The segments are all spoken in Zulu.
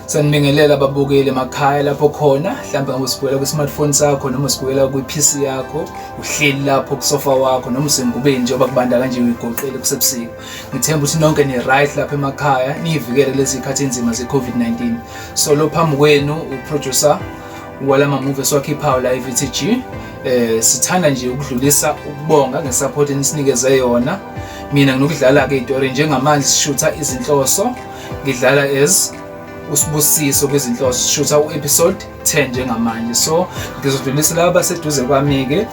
Sanibingelela ababukeli emakhaya lapho khona, mhlawumbe ngabe usibukela kwi-smartphone sakho noma usibukela kwi-PC yakho, uhleli lapho kusofa wakho noma usengubeni njengoba kubanda kanje uyigoqile kusebusika. Ngithemba ukuthi nonke ni-right lapha emakhaya, niyivikele lezi zikhathi enzima ze-COVID-19. So lo phambi kwenu uproducer walama movie esiwakhiphayo la e-VTG. Sithanda nje ukudlulisa ukubonga ngesupport enisinikeze yona. Mina nginokudlala-ke itori njengamanje sishutha izinhloso, ngidlala as uSibusiso kwizinhloso, sishutha u-episode 10 njengamanje. So ngizodlulisa laba abaseduze kwami-ke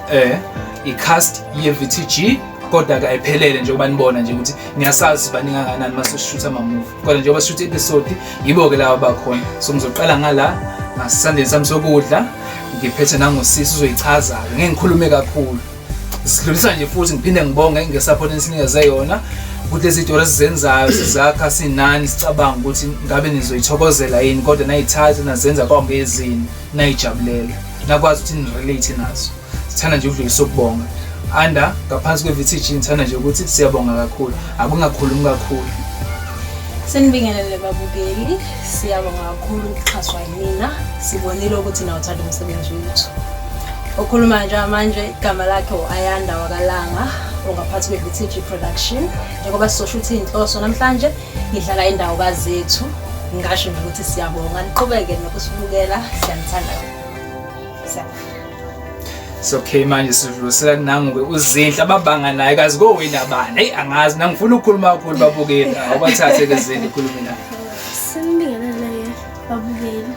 i-cast ye-VTG, kodwa-ke ayiphelele njengoba nibona nje ukuthi niyasazi baningi kangakanani uma sesishutha ama-movie, kodwa njengoba sishutha i-episode yibo-ke laba bakhona. So ngizoqala ngala ngasesandleni sami sokudla, ngiphethe nangosisi uzoyichaza-ke, ngeke ngikhulume kakhulu. Sidlulisa nje futhi ngiphinde ngibonge ngesupport enisinikeze yona ukuthi lezi zinto esizenzayo sizakha sinani, sicabanga ukuthi ngabe nizoyithokozela yini, kodwa nayithatha nazenza kwangezini, nayijabulela, nakwazi ukuthi nirelate nazo. Sithanda nje ukudlulisa ukubonga under ngaphansi kwe-VTG, ngithanda nje ukuthi siyabonga kakhulu, akungakhulumi kakhulu. Sinibingelele babukeli, siyabonga kakhulu ukuxhaswa yinina. Sibonile ukuthi nawuthanda umsebenzi wethu. Okhuluma njengamanje igama lakhe u-Ayanda Wakalanga, ongaphansi kwe-VTG Production. Njengoba sizoshutha iy'nhloso namhlanje, ngidlala indawo kaZethu. Ngingasho nje ukuthi siyabonga, niqhubeke nokusibukela, siyanithanda. Siyabonga. So okay, manje sidlulisela kunangu-ke uZinhle ababanga naye kazi kowina bani. Heyi angazi, nangifuna ukukhuluma kakhulu babukeli, awubathathe-ke Zinhle ukhulume naye. Sinibingelele-ke babukeli.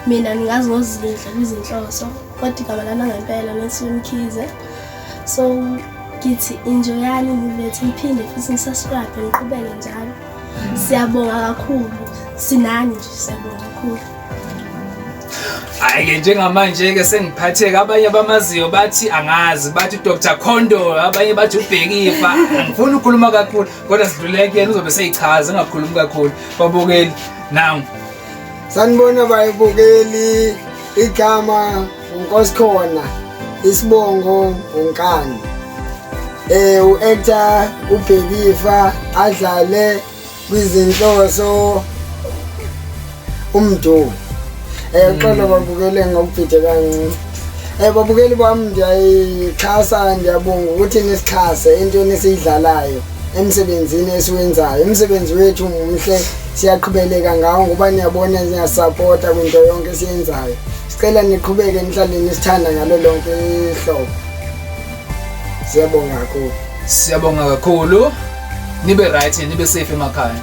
Mina ngingazi ngoZinhle kwizinhloso, kodwa igama lami langempela Nelson Mkhize. So ngithi enjoyani nilethe, niphinde futhi nisubscribe, niqhubeke njalo. Siyabonga kakhulu, sinani nje, siyabonga kakhulu. Hhayi-ke njengamanje-ke sengiphatheke, abanye abamaziyo bathi angazi, bathi uDr Khondo, abanye bathi uBhekifa. Angifuni ukukhuluma kakhulu, kodwa sidlulele kuyena, uzobe seyichaza, engakhulumi kakhulu. Babukeli, nangu. Sanibona bayibukeli, igama uNkosikhona, isibongo uNkani. U-actor uBhekifa adlale kwizinhloso uMdu. Uxolo babukele ngokubhide kancane. Babukeli bami ngiyayixhasa, ngiyabonga ukuthi nisixhase entweni esiyidlalayo emsebenzini esiwenzayo. Umsebenzi wethu muhle, siyaqhubeleka ngawo ngoba niyabona niyasapota kwinto yonke esiyenzayo. Sicela niqhubeke nihlale nisithanda ngalo lonke ihlobo. Siyabonga kakhulu. Siyabonga kakhulu. Nibe right, nibe safe emakhaya.